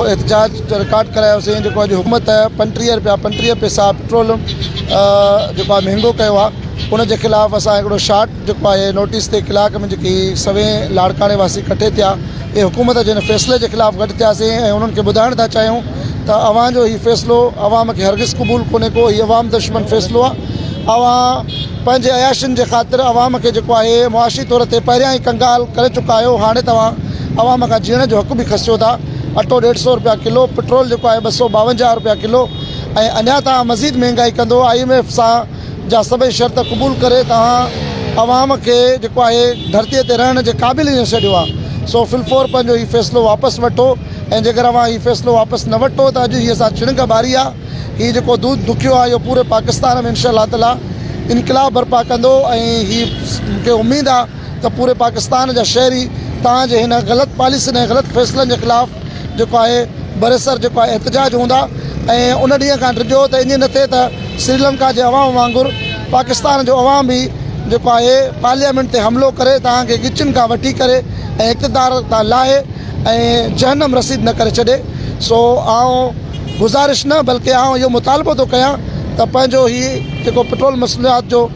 احتجاج رڪارڊ ڪرايوسين جيڪو اڄ حڪومت 35 رپيا 35 پئسا پيٽرول جيڪو آهي مهنگو ڪيو آهي ان جي خلاف اسان هڪڙو شارٽ جيڪو آهي نوٽيس تي ڪلاڪ ۾ جيڪي سوين لاڙڪاڻي واسي ڪٺي ٿيا اهي حڪومت جي هن فيصلي جي خلاف گڏ ٿياسين ۽ انهن کي ٻڌائڻ ٿا چاهيون ته اوهان جو هي فيصلو عوام کي هرگز قبول ڪونهي ڪو هي عوام دشمن فيصلو آهي اوهان پنهنجي عياشين جي خاطر عوام کي جيڪو آهي معاشي طور تي پهريان ئي ڪنگال ڪري چڪا آهيو هاڻي توهان عوام کان جيئڻ جو حق به کسيو ٿا، اٽو ڏيڍ سئو رپيا ڪلو، پٽرول جيڪو آهي 252 رپيا ڪلو ۽ اڃا توهان مزيد مهنگائي ڪندو، I M F سان جا سڀئي شرط قبول ڪري توهان عوام کي جيڪو آهي ڌرتي تي رهڻ جي قابل ئي نه ڇڏيو آهي، سو في الفور پنهنجو هي فيصلو واپس وٺو ۽ جيڪر اوهان هي فيصلو واپس نه وٺو ته اڄ هي اسان چڻنگ ٻاري آهي، هي جيڪو دود دکيو آهي اهو پوري پاڪستان ۾ انشاء الله تعالي انقلاب برپا ڪندو ۽ هي مون کي اميد آهي. ته پوري پاڪستان جا شهري توهان جي هن غلط پاليسين ۽ غلط فيصلن جي خلاف جيڪو آهي برسر جيڪو آهي احتجاج هوندا ۽ ان ڏينهن کان ڊڄو ته ائين نه ٿئي ته سريلنڪا جي عوام وانگر پاڪستان جو عوام به جيڪو آهي پارليامينٽ تي حملو ڪري توهان کي ڳچين کان وٺي ڪري ۽ اقتدار تان لاهي ۽ جهنم رسيد نه ڪري ڇڏي سو آئون گذارش نه بلڪه آئون اهو مطالبو ٿو ڪيان ته پنهنجو هي جيڪو پيٽرول مصنوعات جو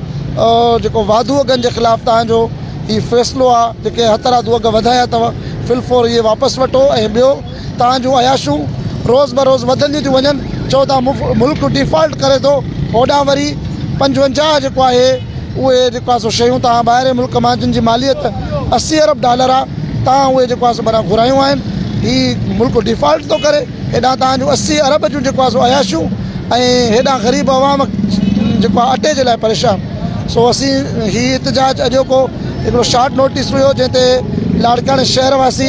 جيڪو واڌو اگهن جي خلاف توهان جو هي فيصلو آ جيڪي هٿرادو اگهه وڌايا اٿو في الفور اهي واپس وٺو ۽ ٻيو توهان جون عياشون روز بروز وڌنديون ٿيون وڃن چئو ٿا ملڪ ڊيفالٽ ڪري ٿو هوڏانهن وري 55 جيڪو آهي اهي جيڪو آهي سو شيون توهان ٻاهرين ملڪ مان جن جي ماليت 80 ارب ڊالر آ توهان اهي جيڪو آهي سو معنيٰ گهرايون آهن هي ملڪ ڊيفالٽ ٿو ڪري هيڏانهن توهان جون 80 ارب جون جيڪو آهي سو عياشيون ۽ هيڏانهن غريب عوام جيڪو آهي اٽي جي لاء پريشان سو اسين هي احتجاج اڄوڪو هڪڙو شارٽ نوٽيس هيو جنهن تي لاڙڪاڻي شهر واسي.